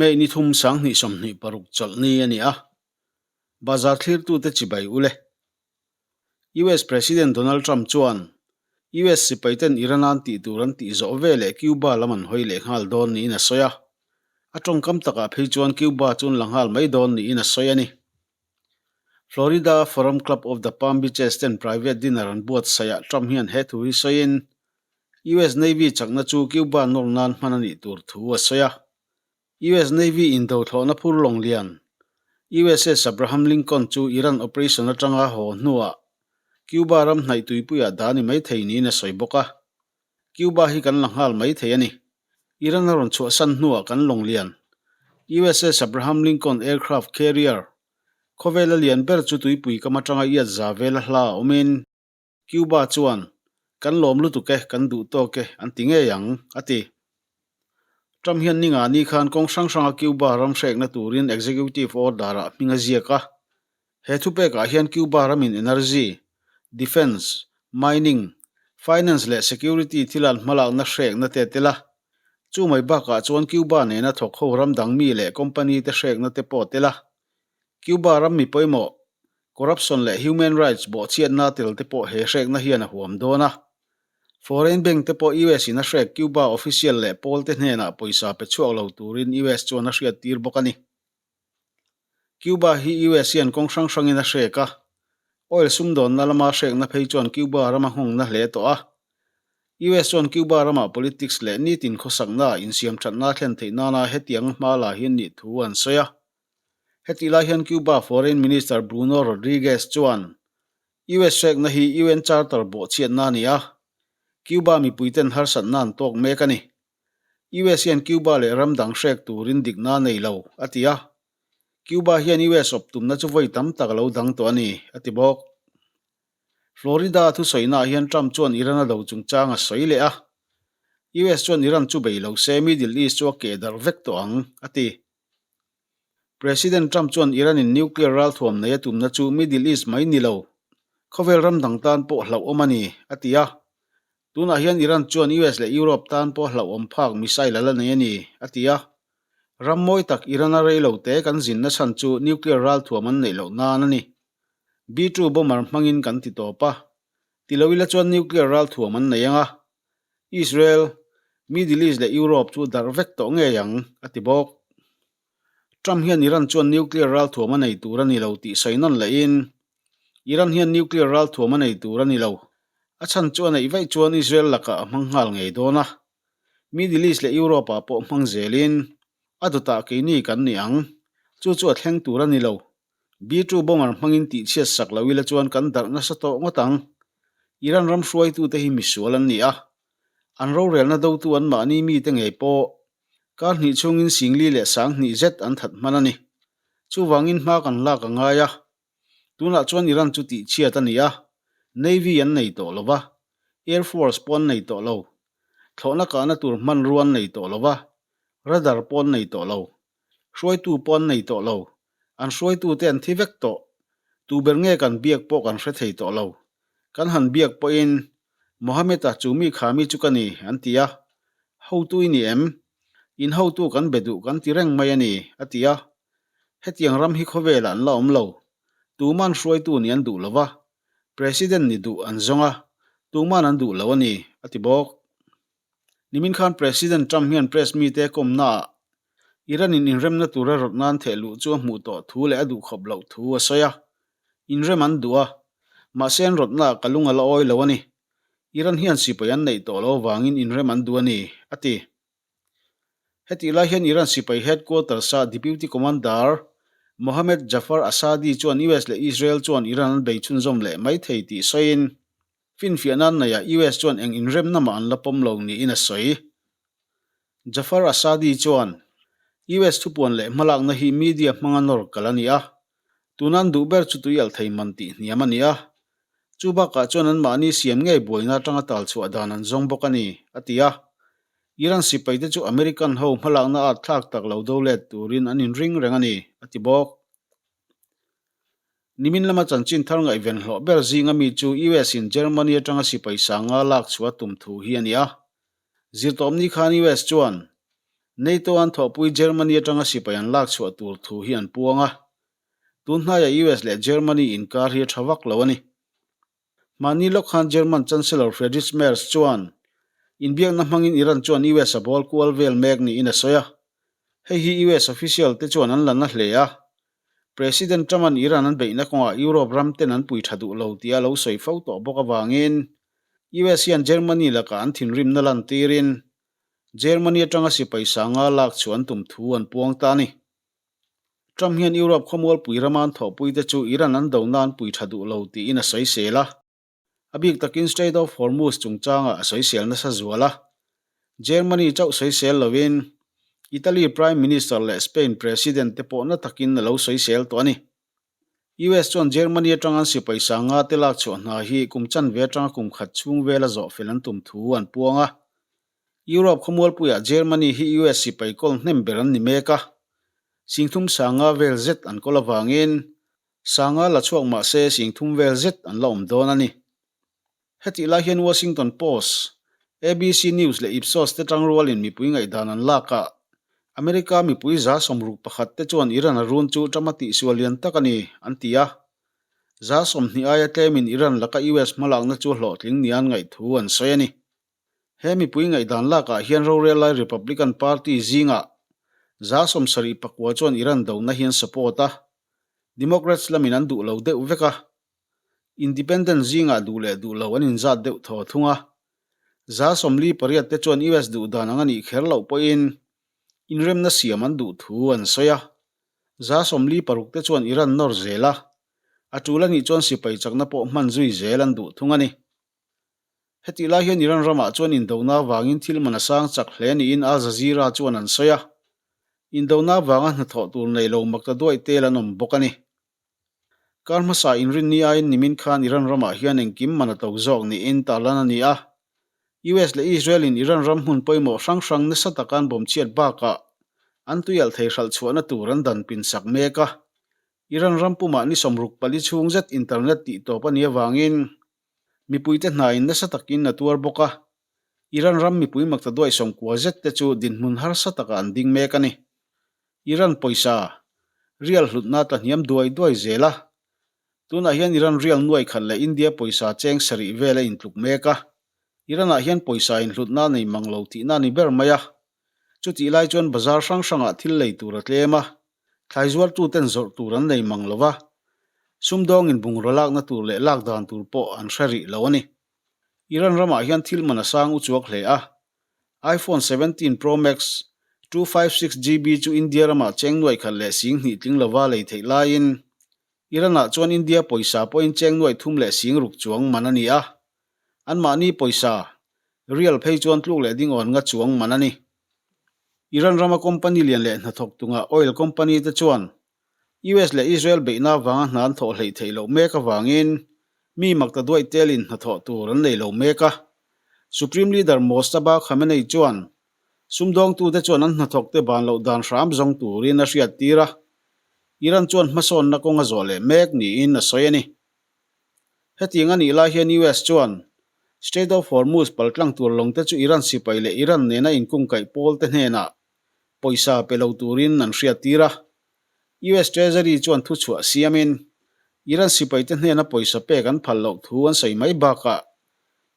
May ni thum 2026 chawlhni a ni a, bazar thlirtute chibai u le. US President Donald Trump chuan US sipaiten Iran an tih tur an tih zawh ve leh Cuba lam an hawi leh nghal dawn niin a sawi a, a tawngkam takah phei chuan Cuba chu an la nghal mai dawn niin a sawi a ni. Florida Forum Club of the Palm Beaches ten private dinner an buatsaih ah Trump hian he thu hi sawiin US Navy chakna chu Cuba nawr nan hman a nih tur thu a sawi a. US Navy indo thlawhna phur lawng lian USS Abraham Lincoln chu Iran operation atanga haw hnuah Cuba ram hnaih tuipuiah dah a ni maithei niin a sawi bawk a. Cuba hi kan la nghal maithei a ni. Iran a rawn chhuahsan hnuah kan lawng lian, USS Abraham Lincoln aircraft carrier, khawvela lian ber chu tuipui kam atanga iat za vela hla a awmin, Cuba chuan, Kan lawm lutuk e, kan duh tawk e, an ti ngei ang, a ti. Trump hian ninga ni khan kawng hrang hranga Cuba ram hrekna turin executive order-ah hming a ziak a. He thupekah hian Cuba ramin energy, defence, mining, finance leh security thil an hmalakna hrekna te a tel a. Chu mai bakah chuan Cuba nena thawk ho ram dang mi leh company te hrekna te pawh a tel a. Cuba ram mi pawimawh, corruption leh human rights bawhchhiatna tel te pawh he hrekna hian a huam dawn a. Foreign bank te pawh US in a hrek Cuba official leh pawl te hnenah pawisa pe chhuak lo turin US chuan a hriattir bawk a ni. Cuba hi US hian kawng hrang hrangin a hrek a, oil sumdawnna lama hrekna phei chuan Cuba rama nghawngna hle tawh a. US chuan Cuba ramah politics leh nitin khawsaknaah insiamthatna a thlen theih nana hetiang hma la hi an nih thu an sawi a. Hetih lai hian Cuba Foreign Minister Bruno Rodriguez chuan US hrekna hi UN Charter bawhchhiatna a ni a, Cuba mipuiten harsatna an tawk mek a ni. US hian Cuba leh ram dang hrek turin dikna a nei lo, a ti a. Cuba hian US awp tumna chu vawi tam tak a lo dang tawh a ni, a ti bawk. Florida thusawinaah hian Trump chuan Iran a do chungchang a sawi leh a. US chuan Iran chu bei lo se Middle East chu a keh darh vek tawh ang, a ti. President Trump chuan Iran-in nuclear ralthuam nei a tumna chu Middle East mai ni lo, khawvel ram dang tan pawh hlauhawm a ni, a ti a. Tunah hian Iran chuan US leh Europe tan pawh hlauhawm phak missile a la nei a ni, a ti a. Ram mawi tak Iran-a rei lo te kan zinna chhan chu nuclear ralthuam an neih loh nan a ni. B-2 bomber hmangin kan ti tawp a. Ti lo ila chuan nuclear ralthuam an nei ang a. Israel, Middle East leh Europe chu darh vek tawh ngei ang, a ti bawk. Trump hian Iran chuan nuclear ralthuam a nei tur a ni lo tih sawi nawn lehin, Iran hian nuclear ralthuam a nei tur a ni lo. A chhan chu a neih vaih chuan Israel lakah a hmang nghal ngei dawn a. Middle East leh Europe-ah pawh hmang zelin a dawtah keini kan ni ang. Chu chu a thleng tur a ni lo. B-2 bomber hmangin tihchhiat sak lo ila chuan kan darh nasa tawh ngawt ang. Iran ram hruaitute hi misual an ni a. An rorelna dotu anmahni mite ngei pawh Kar hnih chhungin Singli leh Sanghnih zet an that hman a ni. Chuvangin hma kan lak a ngai a. Tunah chuan Iran chu tihchhiat a ni a, Navy an nei tawh lo va, Air Force pawh an nei tawh lo, thlawhna kahna tur hmanrua an nei tawh lo va, radar pawh an nei tawh lo, hruaitu pawh an nei tawh lo, an hruaitute an thi vek tawh. Tu ber nge kan biak pawh kan hre thei tawh lo. Kan han biak pawhin Mohammed-a chu mi kha mi chu ka ni, an ti a. Hotu i ni em? In hotu kan be duh kan ti reng mai a ni, a ti a. Hetiang ram hi khawvelah an la awm lo. Tuman hruaitu nih an duh lo va, President ni duh an zawng a, tuman an duh lo a ni, a ti bawk. Nimin khan President Trump hian press mite kawmnaah Iran-in inremna tura rawt nan theh luh chu a hmuh tawh thu leh a duhkhawp loh thu a sawi a. Inrem an duh a, mahse an rawtnaah ka lung a la awi lo a ni. Iran hian sipai an neih tawh lo avangin inrem an duh a ni, a ti. Hetih lai hian Iran sipai headquarters-a Deputy Commander Mohammad Jafar Asadi chuan US leh Israel chuan Iran an bei chhunzawm leh mai thei tih sawiin, Finfiah nan neiah US chuan eng inremna mah an la pawm lo niin a sawi. Jafar Asadi chuan, US thupuan leh hmalakna hi media hmanga nawr kal a ni a, tuna an duh ber chu tui alh thei man tih hniam a ni a. Chu bakah chuan anmahni siam ngei buaina atanga tal chhuah dan an zawng bawk a ni, a ti a. Iran sipaite chu American ho hmalakna at thlak tak lo do let turin an inring reng a ni, a ti bawk. Nimin lama chanchin thar ngaihven hlawh ber zinga mi chu US in Germany atanga sipai sanga lak chhuah tum thu hi a ni a. Zirtawpni khan US chuan NATO an thawhpui Germany atanga sipai an lak chhuah tur thu hi an puang a. Tun hnaiah US leh Germany inkar hi a tha vak lo a ni. Mahni lawk khan German Chancellor Friedrich Merz chuan inbiakna hmangin Iran chuan US a bawl kual vel mek niin a sawi a. Hei hi US official te chuan an la na hle a. President Trump-a'n Iran an beihna kawngah Europe ram ten an pui tha duh lo tia a lo sawi fo tawh bawk avangin US hian Germany lakah an thinrimna lantirin Germany atanga sipai sanga lak chhuah an tum thu an puang ta a ni. Trump hian Europe khawmualpui rama an thawhpuite chu Iran an do nan pui tha duh lo tiin a sawisel a. A bik takin Strait of Hormuz chungchangah a sawisel nasa zual a. Germany chauh sawisel lovin Italy Prime Minister leh Spain President te pawh na takin a lo sawisel tawh a ni. US chuan Germany atanga an sipai sanga te lak chhuah hna hi kum chanve atanga kum khat chhung vela zawh fel an tum thu an puang a. Europe khawmualpuiah Germany hi US sipai kawl hnem ber an ni mek a, singthum sanga vel zet an kawl avangin sanga la chhuak mah se singthum vel zet an la awm dawn a ni. Hetih lai hian Washington Post, ABC News leh Ipsos te tangrualin mipui ngaihdan an lak a, America mipui 61% te chuan Iran a run chu Trump a tihsual lian tak a ni, an ti a. 20% aia tlemin Iran laka US hmalakna chu hlawhtling nia an ngaih thu an sawi a ni. He mipui ngaihdan lakah hian rorel lai Republican Party zingah 79% chuan Iran dona hi an support a, Democrats lamin an duh lo deuh vek a, Independent zingah duh leh duh lo an inzat deuh thaw thung a. 48% te chuan US duh dan ang a nih kher loh pawhin inremna siam an duh thu an sawi a. 46% te chuan Iran nawr zel a, a tul a nih chuan sipai chakna pawh hman zui zel an duh thung a ni. Hetih lai hian Iran ramah chuan indona avangin thil man a sang chak hle niin Al Jazeera chuan an sawi a. Indona avanga hnathawh tur nei lo makta duaih tel an awm bawk a ni. Kar hmasa inrinni aiin nimin khan Iran ramah hian engkim man a to zawk niin tarlan a ni a. US leh Israel in Iran ram hmun pawimawh hrang hrang nasa taka an bawmchhiat bakah an tuialh thei hralh chhuahna tur an dan pinsak mek a. Iran ram pumah ni 64 chhung zet internet tihtawp a nih avangin Mipuite hnain nasa takin a tuar bawk a, Iran ram mipui makta duai 90 zet te chu dinhmun harsa takah an ding mek a ni. Iran pawisa, rial hlutna tla hniam duai duai zel a. Tunah hian Iran rial nuai khat leh India pawisa cheng sarih vel a intluk mek a. Iran-ah hian pawisa inhlutna nei mang lo tihna a ni ber mai a. Chutih lai chuan bazar hrang hrangah thil lei tur a tlem a, thlai zuartuten zawrh tur an nei mang lo va, sumdawngin bungraw lakna tur leh lak dan tur pawh an hre rih lo a ni. Iran ramah hian thil man a sang uchuak hle a, iPhone 17 Pro Max 256GB chu India ramah cheng nuai khat leh sing hnih tling lova lei theih laiin Iran-ah chuan India pawisa pawhin cheng nuai thum leh sing ruk chuang man a ni a, Anmahni pawisa, rial phei chuan tluk leh ding awn nga chuang man a ni. Iran rama company lian leh hnathawk tunga oil company te chuan US leh Israel beihna avanga hna an thawh hleih theih loh mek avangin mi makta duaih telin hnathawh tur an nei lo mek a. Supreme Leader Mojtaba Khamenei chuan sumdawngtute chuan an hnathawkte ban loh dan hram zawng turin a hriattir a, Iran chuan hmasawnna kawng a zawh leh mek niin a sawi a ni. Hetiang a nih lai hian US chuan Strait of Hormuz paltlang tur lawngte chu Iran sipai leh Iran nena inkungkaih pawlte hnenah pawisa pe lo turin an hriattir a. US Treasury chuan thuchhuah siamin Iran sipaite hnena pawisa pek an phal loh thu an sawi mai bakah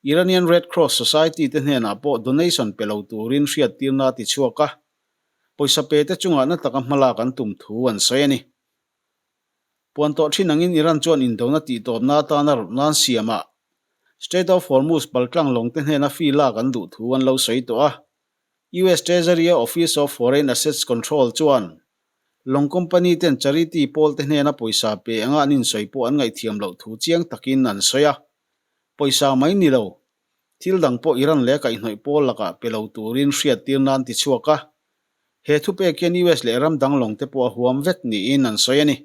Iranian Red Cross Society te hnenah pawh donation pe lo turin hriattirna a tichhuak a, pawisa pe te chungah na taka hmalak an tum thu an sawi a ni. Puan tawh thin angin Iran chuan indona tihtawpna atana rawt nan siamah Strait of Hormuz paltlang lawngte hnena fee lak an duh thu an lo sawi tawh a. US Treasury-a Office of Foreign Assets Control chuan lawng company ten charity pawlte hnena pawisa pe anga an insawi pawh an ngaihthiam loh thu chiang takin an sawi a. Pawisa mai ni lo, thil dang pawh Iran leh a kaihhnawih pawl lakah pe lo turin hriattir nan ti chhuak a. He thupek hian US leh ram dang lawng te pawh a huam vek niin an sawi a ni.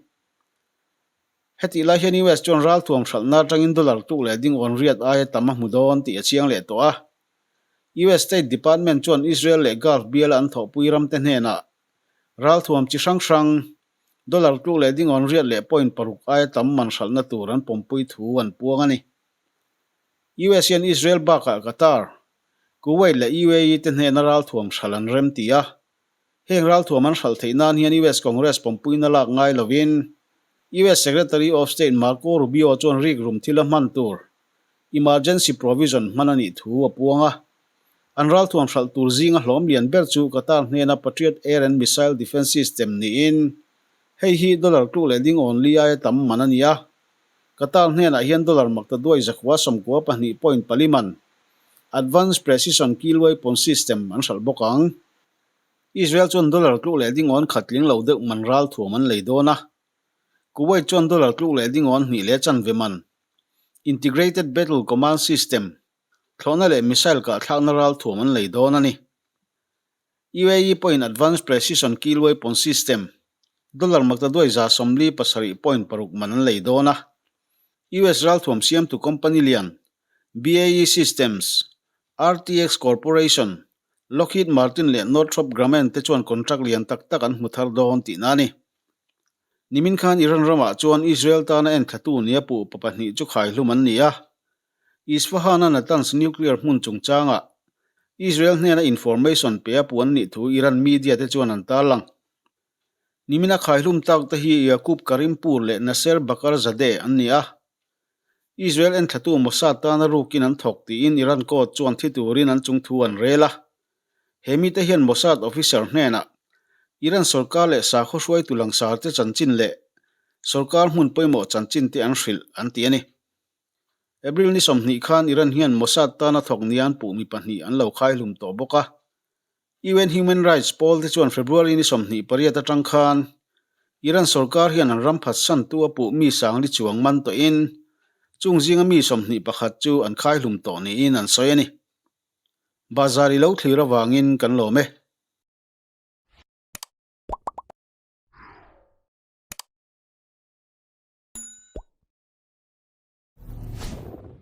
Hetih lai hian US chuan ralthuam hralhna atangin dollar tuk leh ding awn riat aia tam a hmu dawn tih a chiang leh tawh a. US State Department chuan Israel leh Gulf biala an thawhpui ramte hnenah ralthuam chi hrang hrang dollar tluk leh ding awn riat leh point paruk aia tam man hralhna tur an pawmpui thu an puang a ni. US hian Israel bakah Qatar, Kuwait leh UAE te hnena ralthuam hralh an rem ti a. Heng ralthuam an hralh theih nan hian US Congress pawmpuina lak ngai lovin US Secretary of State Marco Rubio chuan rikrum thil a hman tur emergency provision hman a nih thu a puang a. An ralthuam hralh tur zinga hlawm lian ber chu Qatar hnena Patriot Air and Missile Defence System niin hei hi dollar tluk leh ding awn li aia tam man a ni a. Qatar hnenah hian dollar makta duai 192.4 man Advanced Precision Kill Weapon System an hralh bawk ang. Israel chuan dollar tluk leh ding awn khat tling lo deuh man ralthuam an lei dawn a. Kuwait chuan dollar tluk leh ding awn hnih leh chanve man Integrated Battle Command System thlawhna leh missile kahthlakna ralthuam an lei dawn a ni. UAE pawhin Advanced Precision Kill Weapon System dollar maktaduai 47.6 man an lei dawn a. US ralthuam siamtu company lian BAE Systems, RTX Corporation, Lockheed Martin leh Northrop Grumman te chuan contract lian tak tak an hmu thar dawn tihna a ni. Nimin khan Iran ramah chuan Israel tana enthlatu nia puh pa pahnih chu khaihlum an ni a. Isfahan-a Natanz nuclear hmun chungchangah Israel hnena information pe a puh an nih thu Iran media te chuan an tarlang. Nimina khaihlum tak te hi Yaqub Karimpour leh Nasser Bakarzadeh an ni a. Israel enthlatu Mossad tana rukin an thawk tiin Iran court chuan thi turin an chungthu an rel a. He mite hian Mossad officer hnenah Iran sorkar leh sakhaw hruaitu langsar te chanchin leh sorkar hmun pawimawh chanchin te an hrilh an ti a ni. April ni 20 khan Iran hian Mossad tana thawk nia an puh mi pahnih an lo khaihlum tawh bawk a. UN Human Rights pawl te chuan February ni 28 atang khan Iran sorkar hian an ram phatsantu a puh mi sangli chuang man tawhin chung zinga mi 21 chu an khaihlum tawh niin an sawi a ni. Bazar i lo thlir avangin kan lawm e.